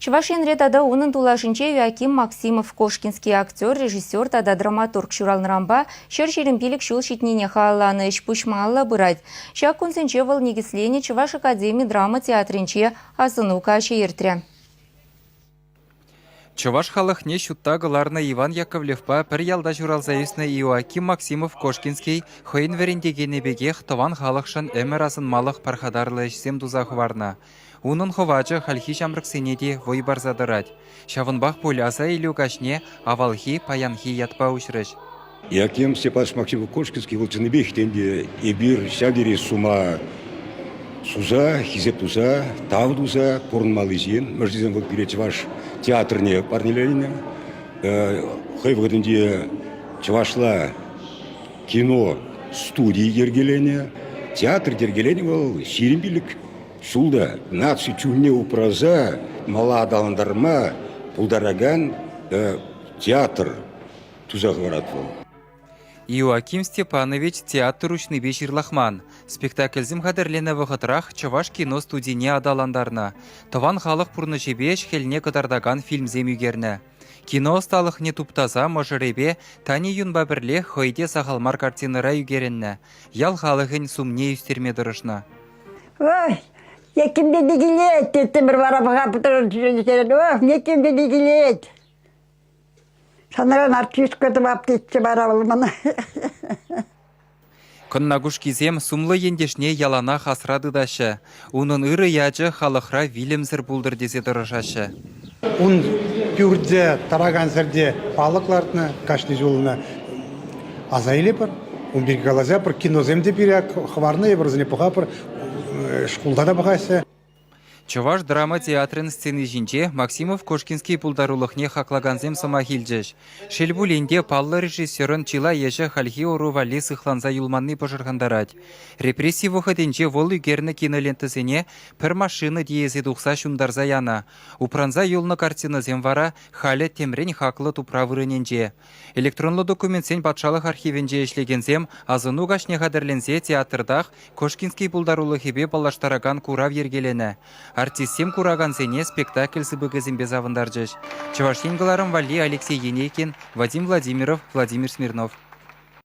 Чӑваш Енре тата унӑн тулашӗнче Иоаким Максимов Кошкинский актер, режиссер тата драматург ҫуралнӑранпа 125 ҫул ҫитнине халалланӑ ӗҫ-пуҫ малалла пырать. Ҫак кунсенче вӑл никӗсленӗ Чӑваш академи драма театрӗнче асӑну каҫӗ иртрӗ. Чӑваш халӑхне ҫутта кӑларнӑ Иван Яковлевпа пӗр ялта ҫуралса ӳснӗ Иоаким Максимов-Кошкинский хӑйӗн вӗрентекенӗ пекех тӑван халӑхшӑн ӗмӗр асӑнмалӑх пархатарлӑ ӗҫсем туса хӑварнӑ. Унӑн хӑвачӗ хальхи ҫамрӑксене те вӑй парса тӑрать. Ҫавӑнпах пуль аса илӳ каҫне авалхи, паянхи ятпа уҫрӗҫ. Иоаким Степанович Максимов-Кошкинский вӑл чӑннипех те ӗнтӗ эпир ҫав тери сума суса, хисеп туса, тав туса пурӑнмалли ҫын. Мӗншӗн вӑл пире чӑваш театрне парнеленӗ. Хӑй вӑхӑтӗнче чӑвашла кино студи йӗркеленӗ. Театр йӗркеленӗ вӑл 25 ҫулта наци чунне упраса мала аталантарма пултаракан театр туса хӑварать вӑл. Иоаким Степанович театр уҫнипе ҫырлахман. Спектакльсем хатӗрленӗ вӑхӑтрах Чӑваш кино студине аталантарнӑ, тӑван халӑх пурнӑҫӗпе ӗҫ-хӗлне кӑтартакан фильмсем ӳкернӗ. Кино ӑсталӑхне туптаса мӑшӑрӗпе Тани Юнпа пӗрле хӑй те сахал мар картинӑра ӳкерӗннӗ, ял халӑхӗн сумне ӳстерме тӑрӑшнӑ. Ой, еккимпе те килет, теттӗмӗр вара пӑха Ох, еккимпе те килет. Санран артистка тӑвап тетчӗ вара вӑл мана. Кӑннакушкисем сумлӑ ентешне яланах асра тытаҫҫӗ. Унӑн ырӑ ячӗ халӑхра вилӗмсӗр пултӑр тесе тӑрӑшаҫҫӗ. Ун пӳрте тӑракан ҫӗрте палӑк лартнӑ, кашни ҫул ӑна аса илетпӗр. Ун пирки каласа пӗр киносем те пире хӑварнӑ, эпир вӗсене пӑхатпӑр, шкулта та пӑхаҫҫӗ. Чӑваш драма театрӗн сцени ҫинче Максимов-Кошкинский пултарулӑхне хаклакансем сӑмах илчӗҫ. Шел пулин те, паллӑ режиссерӑн чылай ӗҫӗ хальхи ӑру валли сыхланса юлманни пӑшӑрхантарать. Репресси вӑхӑтӗнче вӑл ӳкернӗ кинолентӑсене пӗр машина тиесе тухса ҫунтарса янӑ. Упранса юлнӑ картинӑсем вара халӗ темрен хаклӑ тупра вырӑнӗнче. Электронлӑ документсен патшалӑх архивӗнче ӗҫлекенсем асӑну каҫне хатӗрленсе театртах Кошкинский пултарулӑхӗпе паллаштаракан курав йӗркеленӗ. Артистсем куракансене спектакль сыпӑкӗсемпе савӑнтарчӗҫ. Чӑваш Ен кӑларӑм валли Алексей Енейкин, Вадим Владимиров, Владимир Смирнов.